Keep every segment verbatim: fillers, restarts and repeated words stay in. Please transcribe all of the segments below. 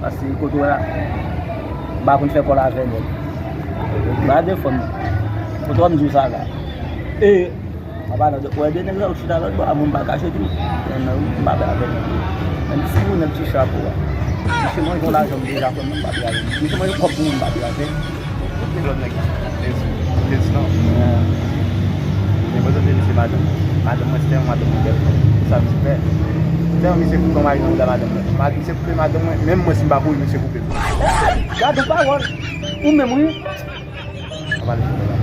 Paske kote w la, m pa konn fè kòl avè nèg. M pa defann. Kote w m di w sa la. E, m pa pale de, wè de nèg la ou chita lòt bò a, mwen m pa kache tou. M pa pale avè nèg. Menm si moun nan ti chapo a. Misye manje yon lajan m deja fè m, m pa pale avè l. Misye manje kòb pou mwen, m pa pale avè l. Lòt nèg la. Lezi. Lezi non. Men mwen tande misye madanm. Madanm mwen se tèlman madanm mwen bèl. Sa misye fè. Tèlman misye fou pran mari nan bouda madanm mwen. Misye koupe madanm mwen. Menm mwen si m pa kouri, misye koupe m. Gade yon pawòl. Ou menm wi. Apa misye la.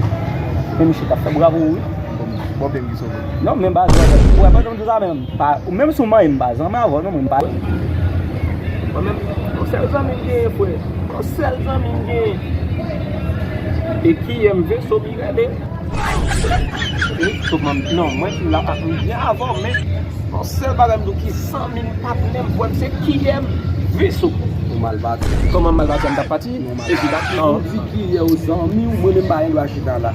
Men misye t ap fè bravo wi. Bon, bon, ben ki sove. Non, men baz, ou wè pandan m di sa menm. Pa, ou menm si w manyen m pa zanmi avè w non, mwen m pa. Mwen menm, yon sèl zanmi m genyen, frè. Yon sèl zanmi m genyen. E kiyè m veso m li rele. Wi, sou mwen, non, mwen ki la ak m byen avè w, men yon sèl bagay m di w ki zanmi m, patnè m, frè m, se kiyè m veso. Ou mal pati. Kòman m mal pati, m t ap pati? Ou mal pati. Ou di kiyè w zanmi w, mwen menm pa gen dwa chita la.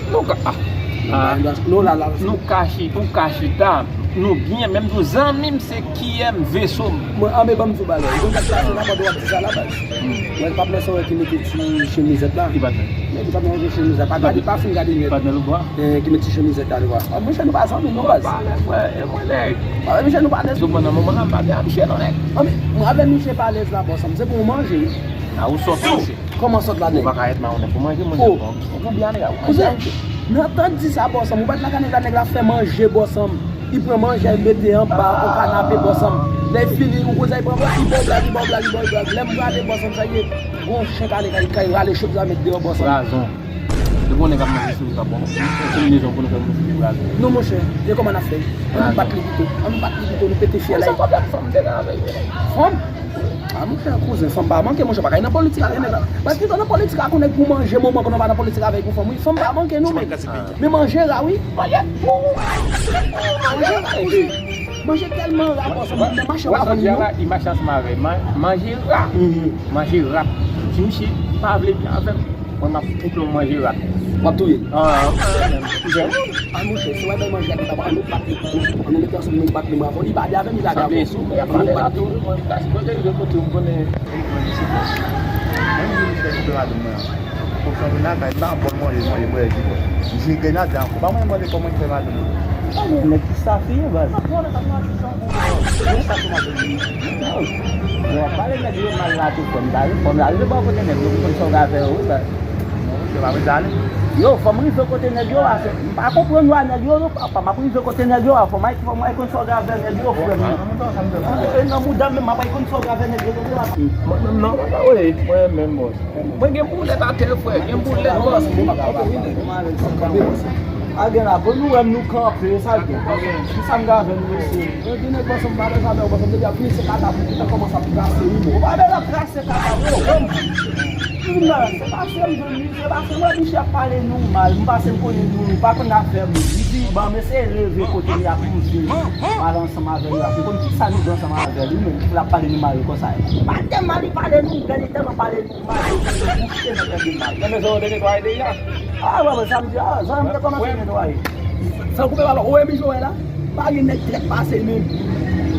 Nou ka, ah, nou pa gen dwa, nou la, la. Nou ka chi-, ou ka chita. Nou byen, menm tou zanmi m se kiyè m veso m. Mwen, anben ban m di w bagay. Mwen t ap pase la pandan w ap di sa la, baz. Mwen, patnè sa w wè ki mete ti chemizèt la. Ki patnè? Men ki patnè mete chemizèt. Pa gade, pa fin gade nèt. Patnè Loubwa? Eh, ki met ti chemizèt la, Loubwa. Ah, monchè, nou pa zanmi, non, baz. Pale, frè, e mwen, nèg. Ah, monchè, nou pa zanmi. Sou pandan moman la, m pa gen a misye, non, nèg. Ah, men, mwen avè misye pa alèz la, bòs, se pou w manje. A, ou sòt manje. Kòman sòt la, nèg? Ou pa ka et mawonèt pou manje, manje. Oh. Ou pou byen ale, ou manje. Kouzen, nan tan di sa, bòs, ou pa t la ka nèg la, nèg la fè manje, bòs. Li pran manje, li mete anba yon kanape, bòs. Lè l fini, ou koze, li pran, li ba w blag, li ba w blag, li ba w blag. Lè m prale, bòs, sa ye, gon chen k ale, k al, k al rale chop sa met deyò, bòs. Razon. Depi yon nèg ap manje sou li, pa bon. Yon konbinezon pou nou fè moun sou li, razon. Non, monchè, e kòman n ap fè? An nou bat li pito, an nou bat li pito, nou pete fyèl la. Sa pwoblèm fanm te gen avè l. Fanm? Ah, monchè, kouzen, fanm pa manke, monchè, pa kay nan politik avè nèg la. Paske nan politik ak yon nèg pou manje, moman konnen w pa nan politik avè l pou fanm, wi. Fanm pa manke, non, men. Men manje ra, wi. Manje ra, wi. Manje tèlman ra, bòs, nan mache w ap vann li, non. Li mache ansanm avè l. Ma-, manje ra. Manje ra. Ti misye pa vle byen avè m. Mwen, m ap koupe yon manje rat. W ap touye l? Ah, ah, ah, menm. Kouzen. Ah, monchè, si w al bay manje rat, li pa pran, nou bat li. An nou mete ansanm, nou bat li, bravo. Li pa de avè m, li pa de avè m. Sanble sou, y ap pale la toujou, mwen, m ta sipoze rive kote w, m konnen. Mwen, m di misye koupe madanm mwen an. Fòk sanble nan kay, m pa bon manje, manje, manje, di bon. Misye gen ladan ankò. Pa mwen, mwen, kòman ki fè madanm mwen? Ah, men nèg ki safiye, baz. Mwen sa tou m ap di. Yo ap pale nèg yo mal la tou, fò m ta ri, fò m ta rive bò kote nèg yo pou konn sa w ka fè yo, wi, baz. Non, se pa mwen ta ale. Yo, fò m rive kote nèg yo a, se, m pa konprann yo a nèg yo, non, papa, m ap rive kote nèg yo a, fò m al, fò m al konn sa w ka fè nèg yo, frè m. E nan mouda m menm, m ap al konn sa w ka fè nèg yo, tande la. Mwen menm non, wi, mwen menm, bòs. Mwen gen boulèt atè, frè, gen boulèt, bòs. Mwen pa kanpe, wi, nèg. Mwen alèz, kanpe, bòs. A gen la, bon, nou wè m, nou kanpe, sa l gen? Ki sa m ka fè nou, mesye? Mwen gen nèg bòs m pa bezwen avè w, bòs m depi ap vini se katapou ki ta kòmanse ap trase wi, bro. Ou pa bezwen ap trase katapou, bro. M di nan, se pa se m jwenn li, se pa se mwen, misye ap pale nou mal, m pase m konnen nou, nou pa konn afè moun. Li di, ban m eseye leve kote li ap moute, pale ansanm avè li, ap konn ki sa li gen ansanm avè li, menm ki l ap pale nou mal konsa. Pa tèlman li pale nou, gade li tèlman pale nou. Mache bouche nan tèt de mal. Nan mezon yo te netwaye deja. Ah, wè, wè, sa m di, ah, zanmi m te kòmanse netwaye. San koupe pale, ou wè Mijo wè la? Pa gen nèg trèt pase menm.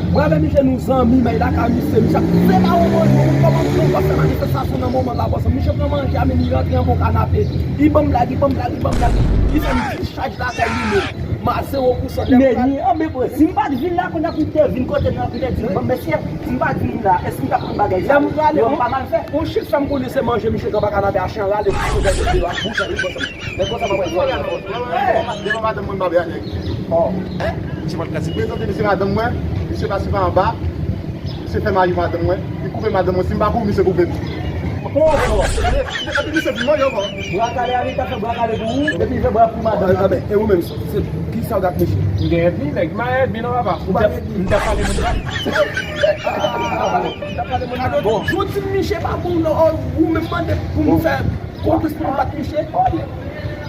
Mwen avè misye nou zanmi, men la ka misye, misye ap fè ba ou manje, ou kòmanse w ap fè manifestasyon nan moman la, bòs. Misye pran manje a, men li rantre anba kanape. Li ban m blag, li ban m blag, li ban m blag. Li fè m discharge lakay li menm. M a zewo pousan. Men li anbe pou si m pa t vin la, kounye a pou m te vin kote nou, pou m te di, bon, mesye, si m pa t vin la, èske m t ap konn bagay sa? Lè m prale, yo, m pa mal fè. Yon chik sa m konnen se manje misye t anba kanape a chen rale pou sou tèt li ak bouch li konsa. Nèg konsa pa wè. Devan madanm mwen m pa bay a nèg. Oh. Misye pa t ka si prezante misye madanm mwen, misye pase pa anba. Misye fè mari madanm mwen, li koupe madanm mwen, si m pa kouri misye koupe m. Epi misye vin manje ankò. Bwa kale a li ta fè bwa kale pou ou, epi li fè bwa pou madanm. Ah, ben, e ou menm, se, ki sa w gad mesye? M gen etni, nèg, m pa etni non, papa. Ou pa gen etni? M t ap pale moun mal. M t ap pale moun mal. Bon. Jodi misye pa bon non, ou menm mande pou m fè konplis pou m bat misye.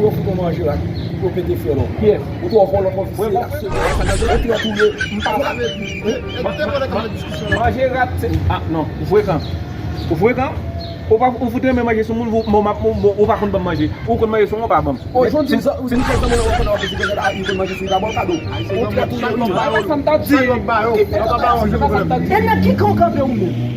pou yo fout ou manje rat, pou yo pete fyèl ou. Kiyès? Ou twò vòlò, twò visye, ap seve. Ou trèt ou ye. M pa sa vle di. Manje rat, se, ah, non, ou frekan. Ou frekan? Ou pa, ou fout renmen manje sou moun, ou, ou, ou, ou pa konn ban m manje. Ou konn manje sou mwen, ou pa ban m. O, jodi, ou di kèk zanmi nan ou konn ap di kèk a, li konn manje sou li, dabò l kado. Ou trèt ou ye. Sa m ta di. Ki fè sa, sa m ta di. E nan ki kan w kanpe ou menm?